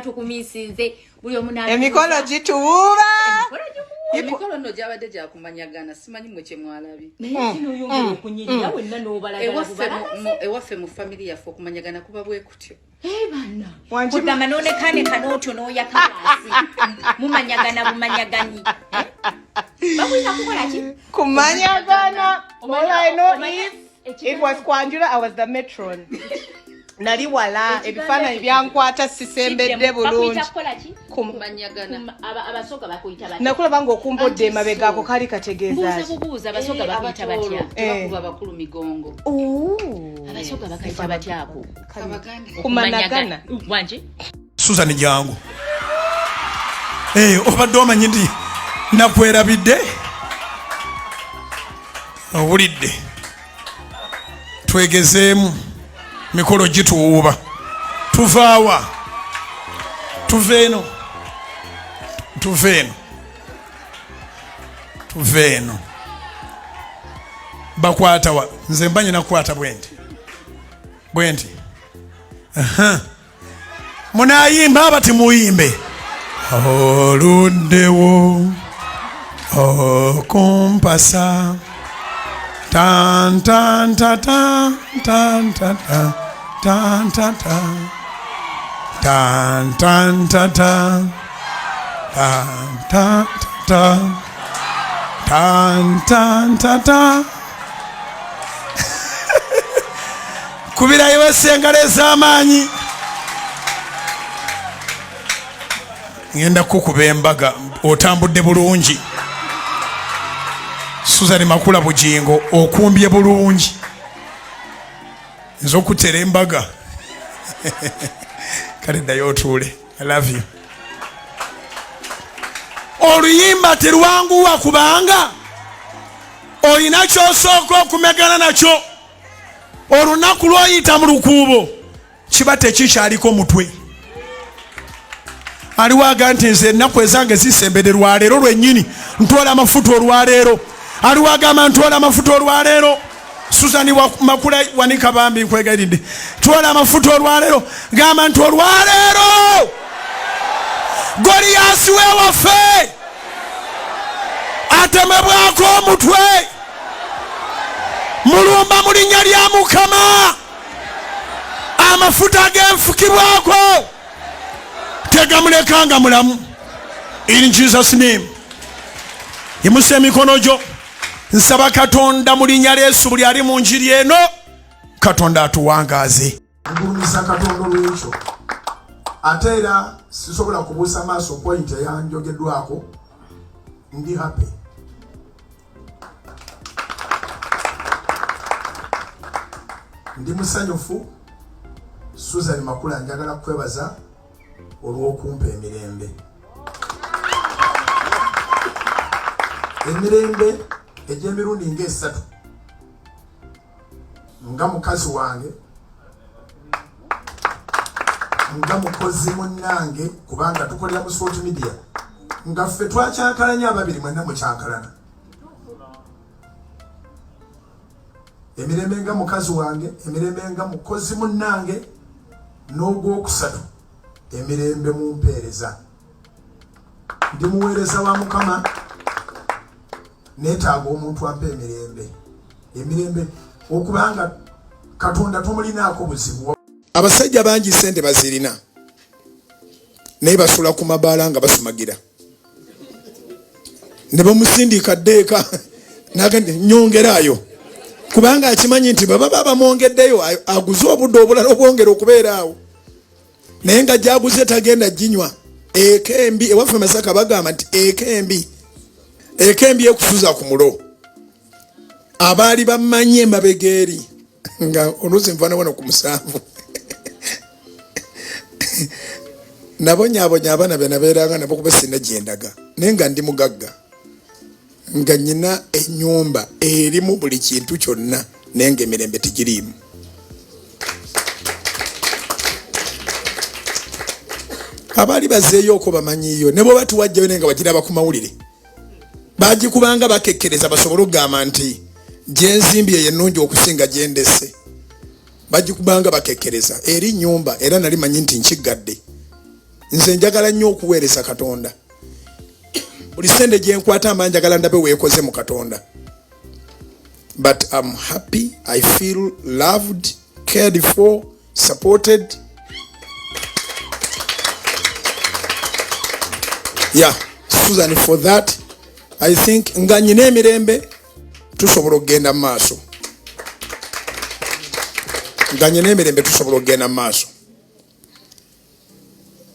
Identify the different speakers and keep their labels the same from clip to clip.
Speaker 1: Tukumisinze buli omu n'atuuza.
Speaker 2: Emikolo gituwuuba.
Speaker 1: Emikolo gikuwuuba.
Speaker 3: Emikolo nno gyabadde gyakumanyagana, simanyi mwe kye mwalabye.
Speaker 1: Naye kino oyongera okunyirira wenna n'obalagala
Speaker 3: Ewaffe mu-
Speaker 1: bubalaga.
Speaker 3: Ewaffe mu family yaffe okumanyagana kuba bwe kutyo.
Speaker 1: Eh, banna.
Speaker 2: Wangi-
Speaker 1: Kugamba n'onekanekana otyo n'oyaka wansi, mumanyagana bumanyaganyi. Eh? Bakuyita kukola ki?
Speaker 2: Kumanyagana. All I know is
Speaker 1: Ekigambo-
Speaker 2: it was kwanjula. I was the matron, nali wala, ebifaananyi byankwata sisembedde bulungi.
Speaker 1: Bakuyita kukola ki?
Speaker 3: Kumanyagana.
Speaker 1: Abasoga bakuyita batya?
Speaker 2: Nakulaba ng'okumbodde
Speaker 3: Anti
Speaker 2: emabega,
Speaker 3: so-
Speaker 2: ako kali kategeeza
Speaker 1: Mbuuza
Speaker 2: ki?
Speaker 1: bubuuza, abasoga
Speaker 3: Eh,
Speaker 1: bakuyita
Speaker 3: Abatooro
Speaker 1: batya?
Speaker 3: tebakuba bakulu migongo.
Speaker 1: Abasoga bakayita batya ako?
Speaker 3: Abaganda.
Speaker 2: Kumanagana.
Speaker 1: Wanje.
Speaker 4: Susan, jangu. Eh, obadde omanyi nti nakwerabidde? Owulidde, twegezeemu, mikolo gituwuuba. Tuvaawa? Tuva eno, tuva eno, tuva eno. Bakwatawa? Nze mba nyina kukwata bwenti bwenti. Aha. Munayimba aba timuyimbe oluddewo okumpasa tan tan ta tan tan ta ta tan ta ta tan tan ta ta tan tan ta tan tan ta ta. Kubirayo esengalo ez'amaanyi. Ngenda kukuba embaga, otambudde bulungi. Susan Makula Bugingo, okumbye bulungi, nze okutera embaga. Kale ddayo otuule. I love you. Oluyimba terwanguwa kubanga olina kyosooka okumegana nakyo. Olunaku lwoyita mu lukuubo kiba tekikyaliko mutwe. Aliwo aga nti nze ennaku ezange zisembedde, lwaleero lwennyini ntwala amafuta olwaleero. Aliwo agamba ntwala amafuta olwaleero? Susani Makula, wanika bambi, nkwegayiridde, twala amafuta olwaleero. Gamba nti olwaleero Goliyasi wewaffe atemebwako omutwe. Mulumba mu linnya lya Mukama. Amafuta genfukibwako tegamulekanga mulamu, in Jesus name. Yimusa emikono gyo. Nsaba Katonda mu linnya lyesu, buli ali mu njiri eno, Katonda atuwangaaze. Ngulumiza Katonda olwekyo. Ate era sisobola kubuusa maaso point eyanjogeddwako. Ndi happy, ndi musanyufu. Susan Makula, njagala kwebaza olw'okumpa emirembe, emirembe egy'emirundi ng'esatu, nga mukazi wange, nga mukozi munnange, kubanga tukolera mu Salt Media, nga ffe twakyankalanya ababiri, mwenna mukyankalana. Emirembe nga mukazi wange, emirembe nga mukozi munnange, n'ogwokusatu emirembe mu mpeereza. Ndi muweereza wa Mukama, neetaaga omuntu ampa emirembe, emirembe okubanga Katonda tomulinaako buzibu. Abasajja bangi sente bazirina, naye basula ku mabaala nga basumagira, ne bamusindika ddeeka nyongerayo, kubanga akimanyi nti baba bamwongeddeyo aguze obudde obulala obwongera okubeera awo, naye nga gyaguze tagenda ginywa. Eka embi, ewaffe Masaka bagamba nti eka embi, eka embi ekusuza ku mulo. Abaali bamanyi emabega eri nga oluusi nfaana wano ku 7, nabonyabonya abaana be nabeeranga nabo, kuba sina gyendaga, naye nga ndi mugagga, nga nyina enyumba erimu buli kintu kyonna, naye nga emirembe tegiriimu. Abaali bazeeyo okwo bamanyiyo, ne bwe batuwajjayo, naye nga bagiraba ku mawulire, bagikubanga bakekkereza basobole okugamba nti gyenzimbye eyo ennungi okusinga gyendese. Bagikubanga bakekkereza eri nyumba, era nali manyi nti nkiggadde. Nze njagala nnyo okuweereza Katonda. Buli sente gye nkwata mba njagala ndabe weekoze mu Katonda. But I'm happy, I feel loved, cared for, supported. Yeah, Susan, for that I think nga nyina emirembe tusobola okugenda mu maaso. Nga nyina emirembe tusobola okugenda mu maaso.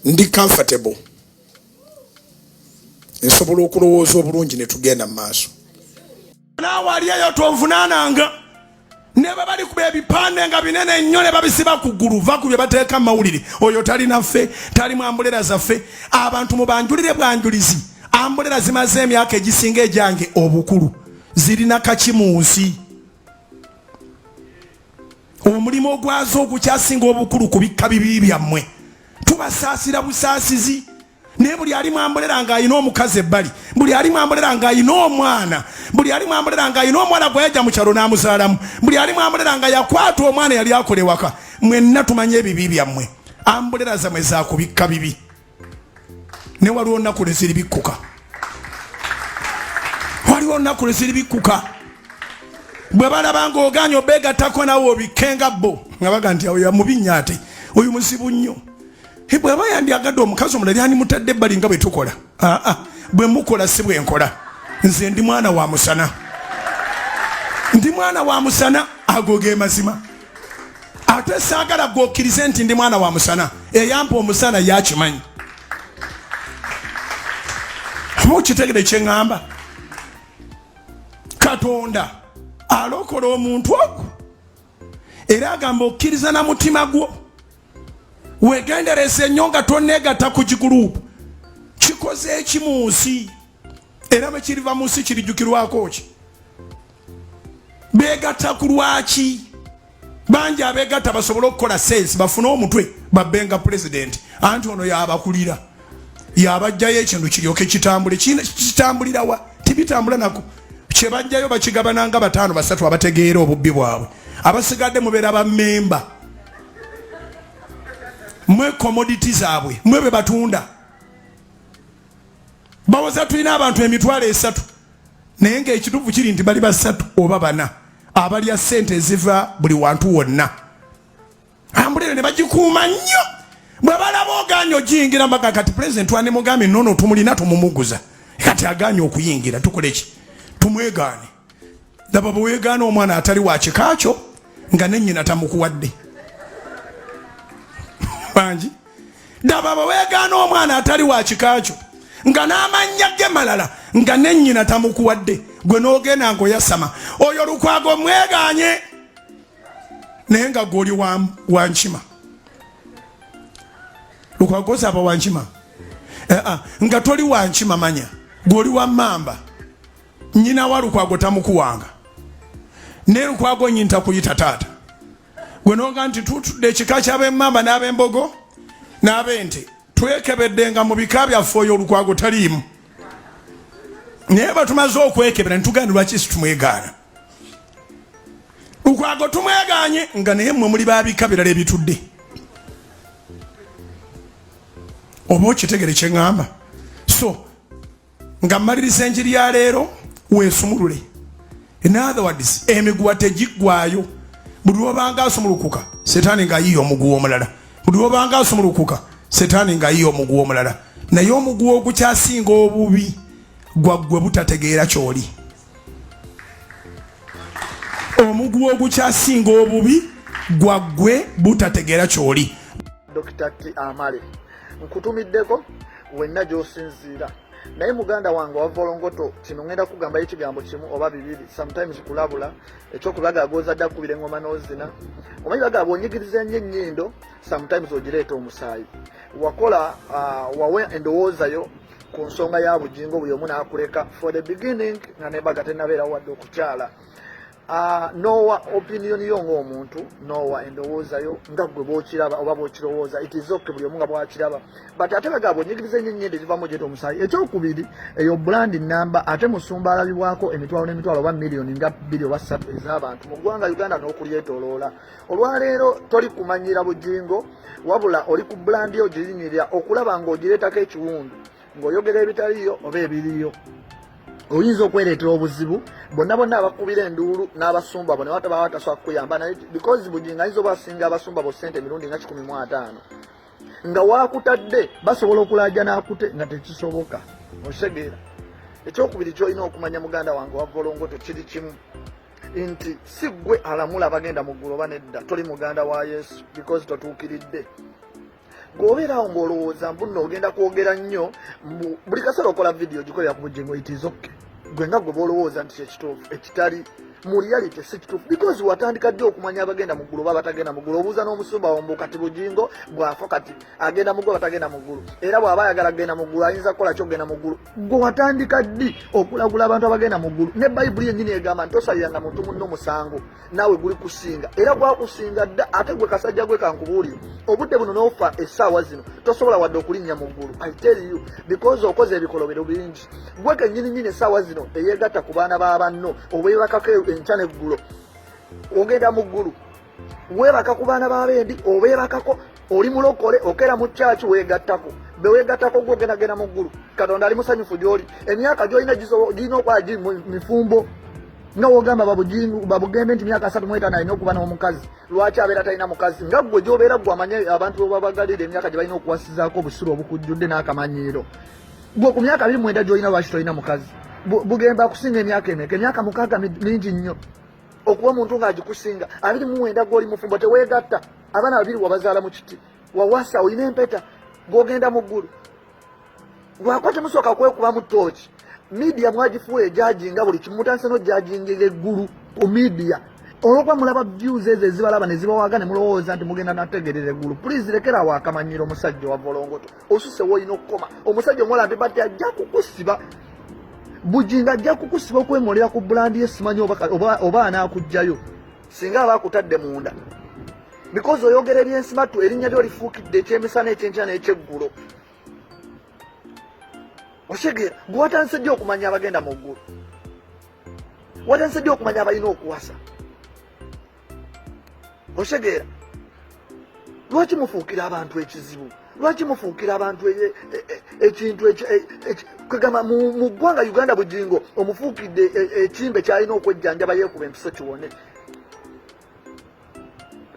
Speaker 4: Ndi comfortable, nsobola okulowooza obulungi ne tugenda mu maaso. Naawe ali eyo tonvunaananga, ne bwe bali kuba ebipande nga binene nnyo ne babisiba ku ggulu, va ku bye bateeka mu mawulire. Oyo tali naffe, tali mu ambulera zaffe. Abantu mubanjulire bwanjulizi. Ambulera zimaze emyaka egisinga egyange obukulu, zirina kaki mu nsi? Omulimu ogwazo ogukyasinga obukulu kubikka bibi byammwe. Tubasaasira busaasizi. Naye buli ali mwambulera ng'alina omukazi ebbali, buli ali mwambulera ng'alina omwana, buli ali mwambulera ng'alina omwana gwe yajja mu kyalo n'amuzaalamu, buli ali mwambulera nga yakwata omwana yali akola ewaka, mwenna tumanye ebibi byammwe. Ambulera zammwe zakubikka bibi, ne waliwo olunaku lwe ziribikkuka, waliwo olunaku lwe ziribikkuka. Bwe balaba ng'ogaanye obeegattako nawe obikkenga bo nga baga nti awo mubi nnyo, ate oyo muzibu nnyo. Bw'aba yandyagadde omukazi omulala yandimutadde ebbali nga bwe tukola. Aa, bwe mukola si bwe nkola. Nze ndi mwana wa musana, ndi mwana wa musana, ago ge mazima. Ate saagala gwokkirize nti ndi mwana wa musana. Eyampa omusana yakimanyi. Oba okitegere kyeŋŋamba? Katonda alokola omuntu ogwo, era agamba okkiriza na mutima gwo. Wegendereze nnyo nga tonneegatta ku kiguluupu kikoze eki mu nsi, era bwe kiriva mu nsi kirijjukirwako ki? Beegatta ku lwaki? Bangi abeegatta basobole okukola sensi, bafune omutwe babbenga pulezidenti, anti ono yabakulira, yabajjayo ekintu kiryoke kitambule. Kitambulirawa? Tibitambula nako. Kyebajjayo bakigabananga bataano basatu abategeera obubbi bwabwe, abasigadde mubeera bamemba, mwe commodity zaabwe, mwe be batunda. Bawoza tulina abantu 300,000, naye ngaekituufu kiri nti bali 3 oba 4 abalya ssente eziva buli wantu wonna. Ambulere ne bagikuuma nnyo. Bwe balaba oganye ogiyingira mbaga, kati pulezidenti twandimugambye nono tumulina tumumuguza, kati aganye okuyingira, tukole ki? Tumwegaane. Laba bwe weegaana omwana atali wa kika kyo nga ne nnyina tamukuwadde. Bangi daba bwe weegaana omwana atali wa kika kyo nga n'amannya ge malala nga ne nnyina tamukuwadde, gwe n'ogenda ng'oyasama oyo Lukwago mwegaanye, naye nga gwe oli wa nkima. Lukwago osaba wa nkima? Nga toli wa nkima, manya gwe oli wa mmamba. Nnyina wa Lukwago tamukuwanga, naye Lukwago nnyini takuyita taata. Gwe noga nti tutudde ekika ky'ab'emmamba n'ab'embogo n'ab'ente, twekebedde nga mu bika byaffe oyo Olukwago taliimu, naye batumaze okwekebera netugamba lwaki situmwegaana Lukwago? Tumweganye nga naye mmwe muli babika birala ebitudde. Oba okitegere kyeŋŋamba? So nga mmaliriza enjiri ya leero, weesumulule. In other words, emiguwa tegiggwayo. Buli lwobanga asumulukuka, setaani ng'ayiya omuguwa omulala. Buli lwobanga asumulukuka, setaani ng'ayiya omuguwa omulala. Naye omuguwa ogukyasinga obubi gwaggwe butategeera ky'oli. Omuguwa ogukyasinga obubi gwaggwe butategeera ky'oli.
Speaker 5: Dr. T Amale, nkutumiddeko wenna gy'osinziira, naye muganda wange owa Volongoto, kino ngenda kugambayo ekigambo kimu oba bibiri, sometimes kulabula. Ekyokulaga agozadde akubira engoma n'ozina, omanyi bagaba bw'onyigiriza ennyo ennyindo, sometimes ogireeta omusaayi. Wakola wawe endowooza yo ku nsonga ya Bugingo, buli omu n'akuleka for the beginning nga nembaga tenabeerawo wadde okukyala. Ah, nowa opinion yo ng'omuntu, nowa endowooza yo nga ggwe bw'okiraba oba bw'okirowooza, it is okay buli omu nga bw'akiraba, but ate bagamba onyigiriza ennyo ennyendo ezivamu gyeta omusaayi. Ekyokubiri, eyo brand namba, ate musumba alabibwako emitwalo n'emitwalo oba miliyoni nga bbiri oba ssatu ez'abantu mu ggwanga Uganda n'okulyetoloola. Olwaleero toli kumanyira Bugingo, wabula oli ku brand yo ogirinyirira okulaba ng'ogireetako ekiwundu ng'oyogera ebitaliiyo oba ebiriyo. Oyinza okwereetera obuzibu bonna bonna abakubira enduulu n'abasumba bo ne batabawo atasobola kukuyamba naye, because Bugingo ayinza oba asinga abasumba bo ssente emirundi nga 150 nga waakutadde, basobola okulaaja n'akute nga tekisoboka. Okitegeera? Ekyokubiri kyolina okumanya, muganda wange wa Volongoto, kiri kimu nti si ggwe alamula abagenda mu ggulu oba nedda. Toli muganda wa Yesu because totuukiridde. Gwobeerawo ng'olowooza mbu nno ogenda kwogera nnyo buli kaseera, okola vidiyo ogikolera ku Bugingo, it is okay gwe nga gwe boolowooza nti kyekituufu, ekitali mu reality si kituufu, because watandika ddi okumanya abagenda mu ggulu oba abatagenda mu ggulu? Obuuza n'omusumba wo mbu kati Bugingo bw'afa kati agenda mu ggulu, abatagenda mu ggulu, era bw'aba ayagala kugenda mu ggulu ayinza kukola ki okugenda mu ggulu? Gwe watandika ddi okulagula abantu abagenda mu ggulu? Ne Bayibuli yennyini egamba nti tosaliranga muntu munno musango, naawe guli kusinga era gwakusinga dda. Ate gwe kasajja gwe, kankubuulire, obudde buno n'ofa essaawa zino tosobola wadde okulinnya mu ggulu, I tell you, because okoze ebikolobero bingi. Gwe kennyini nyini essaawa zino eyeegatta ku baana ba banno, obeebakako enkya n'eggulo, ogenda mu ggulu? Weebaka ku baana b'abendi, obeebakako, oli mulokole, okera mu kyaki, weegattako beweegattako, gwe ogendagenda mu ggulu? Katonda ali musanyufu gy'oli? Emyaka gy'olina girina okuba giri mifumbo, nga wogamba babugembe nti myaka 35 alina okuba n'omukazi. Lwaki abeera talina mukazi nga ggwe gy'obeera? Ggwe amanye abantu bebabagalira emyaka gye balina okuwasizaako, obusiru obukujjudde n'akamanyiiro. Gwe ku myaka 29 gy'olina lwaki tolina mukazi? Bugembe akusinga emyaka emeka? Emyaka 6 mingi nnyo okuba omuntu ng'agikusinga. 29 gw'oli mufumbo, teweegatta, abaana babiri wabazaala mu kiti, wawasa, olina empeta, gw'ogenda mu ggulu? Lwakuba temusooka kwekubamu tooki. Media mwagifuula ejajinga buli kimu, mutandise n'ojajingira eggulu ku media olwokuba mulaba views ezo ezibalaba ne zibawaga ne mulowooza nti mugenda nategerera eggulu. Please, lekera awo akamanyiro. Omusajja wa Volongoto, osuse woolina okukoma. Omusajja omuwala nti bati ajja kukusiba, Bugingo ajja kukusiba okwemolera ku brand ye. Simanyi oba anaakugjayo singa aba akutadde munda, because oyogera ebyensimattu, erinnya lyo lifuukidde ekyemisana, ekyenkya n'ekyeggulo. Otegeera? Gwe watandise ddi okumanya abagenda mu ggulu? Watandise ddi okumanya abalina okuwasa? Otegeera? Lwaki mufuukira abantu ekizibu? Lwaki mufuukira abantu ekintu kwegamba mu ggwanga Uganda? Bugingo omufuukidde ekimbe kyalina okwejjanjaba, yeekuba empiso kiwone.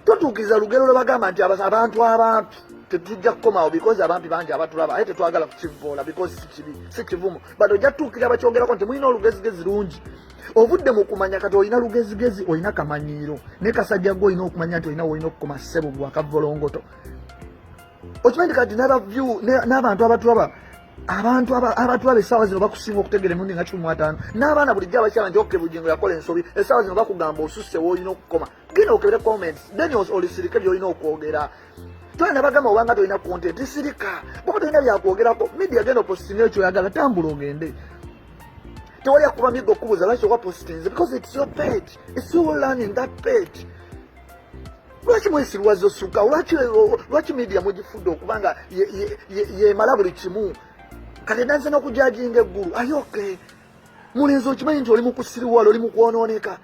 Speaker 5: Totuukiriza lugero lwe bagamba nti abantu abampi tetujja kukomawo, because abampi bangi abatulaba, aye tetwagala kukivoola because si kibi, si kivumo, but ojja tutuukirira bakyogerako nti mulina olugezigezi lungi. Ovudde mu kumanya, kati olina lugezigezi, olina kamanyiiro. Naye kasajja gwe, olina okumanya nti olina wolina okukoma. Ssebo gwe akavolongoto, okimanyi nti kati n'abantu abatulaba, abantu abatulaba essaawa zino bakusinga okutegeera emirundi nga 150. N'abaana bulijjo abakyala nti okay, Bugingo yakola ensobi, essaawa zino bakugamba osusse woolina okukoma. Genda okebere comments, then olisirike byolina okwogera. Tolina bagamba obanga tolina content, sirika. Bwoba tolina byakwogerako media, genda opostinga ekyo oyagala, tambula ogende. Tewali akuba migo okubuuza lwaki owa postinze, because it's your page, it's your learning that page. Lwaki mwesirwaza osuka? Lwaki media mugifudde okubanga yemala buli kimu? Kati ndanze n'okujajinga eggulu. Ayoke mulenzi, okimanyi nti oli mu kusiriwala, oli mu kwonooneka.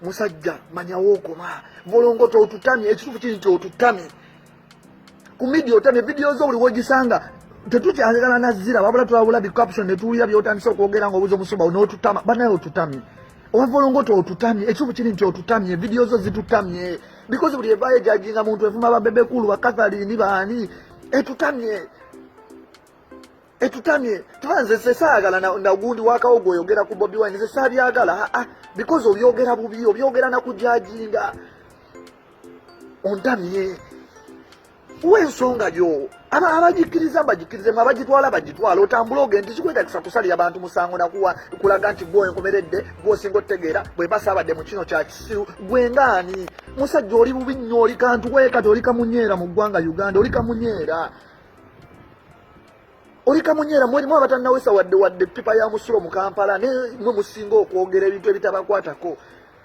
Speaker 5: Musajja, manyawo okoma. Volongoto, otutamye. Ekituufu kiri nti otutamye ku media, otamye vidiyo zo buli wogisanga tetukyagala nazira, wabula twabula bicaption netuwulira byotandise okwogera nga obuza omusumba n'otutama. Banaye otutamye, owa Volongoto, otutamye. Ekituufu kiri nti otutamye, vidiyo zo zitutamye, because buli evaayo ejajinga muntu, evuma babebekulu, bakathalini, baani, etutamye, etutamye. Tuba nze sesaagala nagundi wakawo gweoyogera ku Bobi Wine, nze saabyagala aa, because obyogera bubi, obyogera nakujajinga. Ontamye w'ensonga yo. Abagikiriza bagikirizemu, abagitwala bagitwala, otambule ogende. Tekikwetagisa kusalira bantu musango nakuwa kulaga nti gwe enkomeredde, gwe osinga otutegeera. Bwe basaabadde mu kino kya kisiru, gwe ngaani? Musajja, oli bubi nnyo, oli kantu weekati, oli kamunyeera mu ggwanga Uganda, oli kamunyeera. Oli kamunyeera mwerimu abatannawesa wadde wadde ppipa ya musulo mu Kampala, ne mwe musinga okwogera ebintu ebitabakwatako.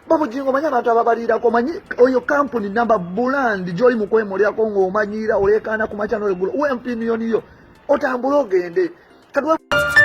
Speaker 5: Babujingo, omanyi abantu ababaliirako, omanyi oyo kampuni namba bulandi gy'oli mu kwemolyako ng'omanyiira oleekaana ku makya n'olweggulo, wempiniyoni yo otambule ogende kati.